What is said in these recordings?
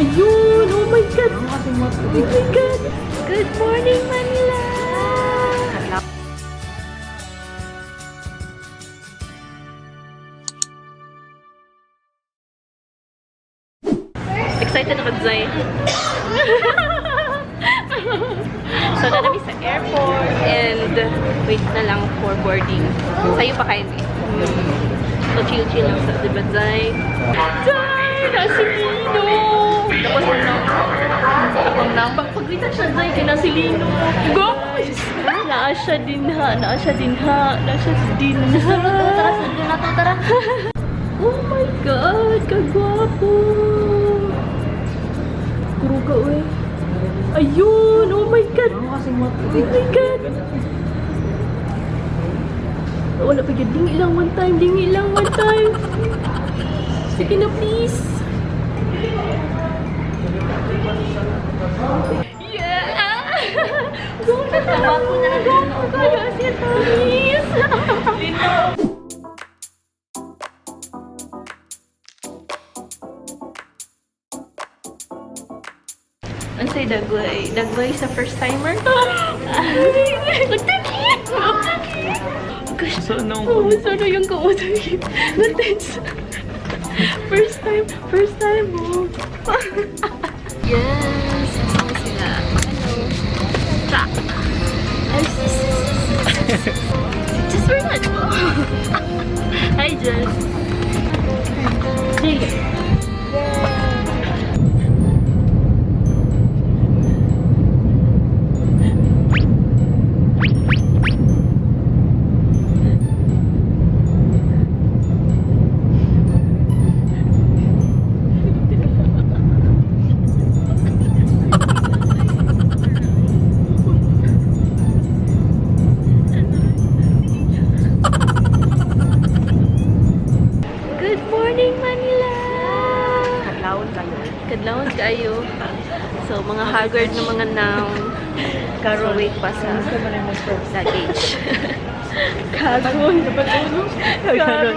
Ayun! Oh my God! Oh my God! Good morning, Manila! Excited ako, Zay. So, na kami sa airport and wait na lang for boarding. Sa'yo pa kayo eh. So, chill-chill lang sa, diba, Zay? Zay! Nasa Lino! Tapos ano, akong nang pagpagritan siya, Zay, kay nasa Lino. Go! Naa siya din ha, naa siya din ha, naa siya din ha. Tara, sundo na to, tara. Oh my God! Kagwapo! Kuruga, uy. Ayun! Oh my God! Oh my God! Wala pa gyud. Dingi lang one time. Dingi lang one time. Sige na, please. Yeah! Go na! Gwapo na lang. Gwapo kayo siya, please. Unsay dagway? Dagway sa first timer? Magtagi! Magtagi! Gosh, So, no. oh, sana yung kautagi. Natense. First time, oh. Yes, asa na sila? Hello. Cha. Ay, sis. Just for that. Hi, Jess. Hey. Good morning, Manila! Kadlawon kayo. Kadlawon kayo. So, mga haggard na mga noun. Karon wait pa sa luggage. Karon. Karon.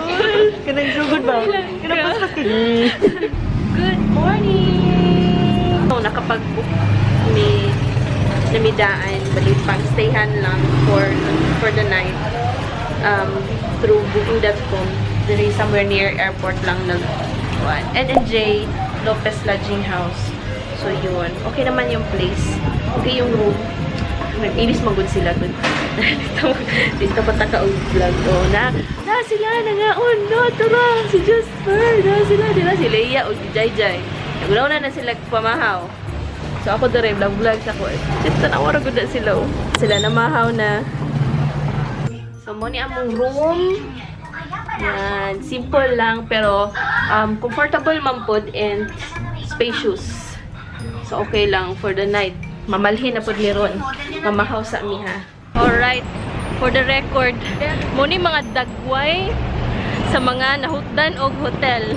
Kanang sugod ba? Kanang paspas ka. Good morning! So, nakapag-book ni namidaan, bali pang stayhan lang for the night through booking.com. Diri somewhere near airport lang nag NNJ Lopez Lodging House. So yun. Okay naman yung place. Okay yung room. Nag-ilis magud sila dun. Dito, dito pa taka og vlog. Oh, na, na sila nangaon. No, tara si Jasper. Na sila, dila si Leia o si Jai Jai. Nagulaw na na sila pamahaw. So ako dere vlog vlog sa ko. Dito na wala gud na sila. Oh. Sila namahaw na. So mo ni among room. Yan, simple lang pero comfortable man pod and spacious. So okay lang for the night. Mamalhin na pod ni Ron. Mamahaw sa mi ha. Alright, for the record, mo ni mga dagway sa mga nahutdan og hotel.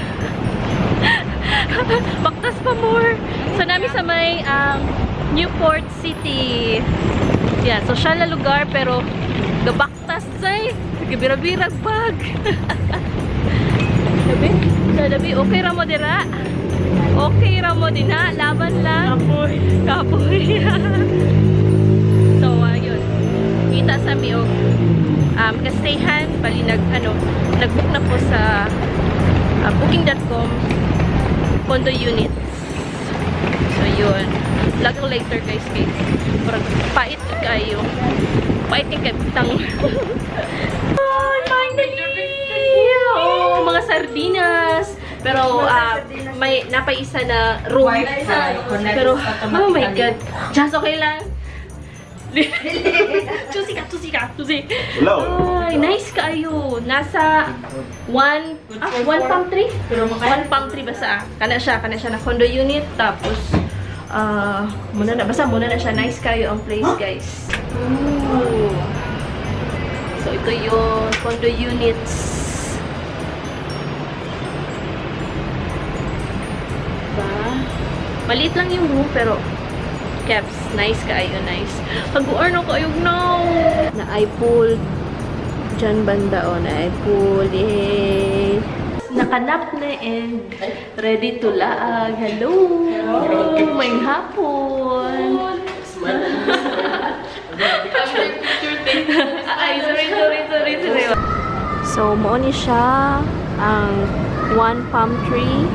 Baktas pa more. So nami sa may Newport City. Yeah, social na lugar pero gabaktas say. Gabira-birag bag. Dabi, dabi, okay ra mo dira. Okay ra mo din ha, laban lang. Kapoy. Kapoy. So, ayun. Kita sa mi og kastayhan, bali nag ano, nag-book na po sa booking.com condo units. So, yun. Vlog ko later guys kay parang pait kayo. Pait yung kabitang. Ay, finally! Oh, mga sardinas. Pero may napaisa na room. Wi-Fi connects Pero, oh my God. Just okay lang. Chusi ka, chusi ka, chusi. Wala. Ay, nice kaayo. Nasa one palm tree? One palm tree basta. Kana siya na condo unit. Tapos, muna na, basta muna na siya. Nice kayo ang place, guys. Ooh. So, ito yung condo units. Diba? Maliit lang yung room, pero caps. Nice kaayo, nice. Pag-uar na kayo, no! Na I pulled. Diyan banda, oh, na I pulled. Yay! Nakanap na and ready to laag. Hello! May hapon! Ay, sorry, sorry, sorry, sorry. So, mao ni siya ang one palm tree.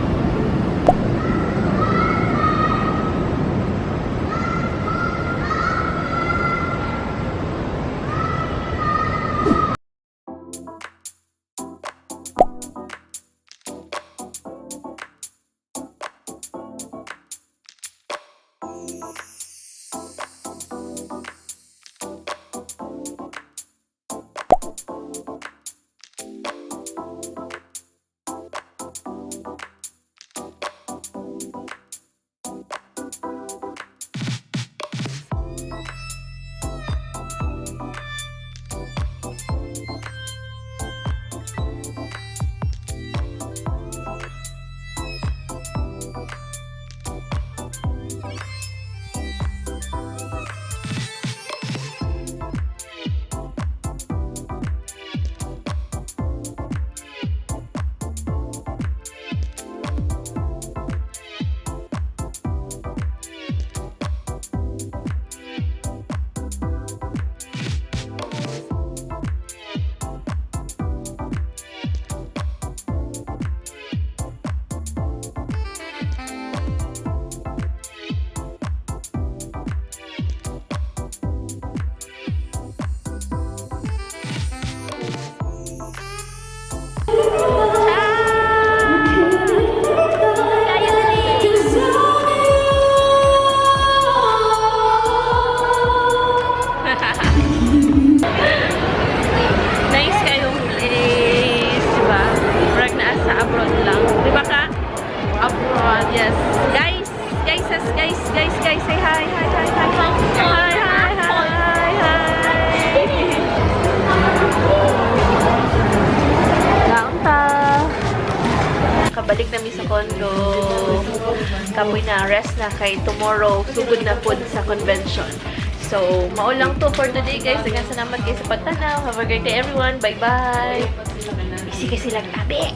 Nice kayong place, di ba? Murag naa sa abroad lang. Di ba ka? Abroad, yes. Guys, guys, guys, guys, guys, guys, say hi, hi, hi, hi. Hi, hi, hi, hi. Kaunta. Kabalik nami sa condo. Kapoy na, rest na kay tomorrow. Sugod na po sa convention. So, mao lang to for today, guys. Daghang salamat kayo sa pagtanaw. Have a great day, everyone. Bye-bye. Isi kasi lang tabi.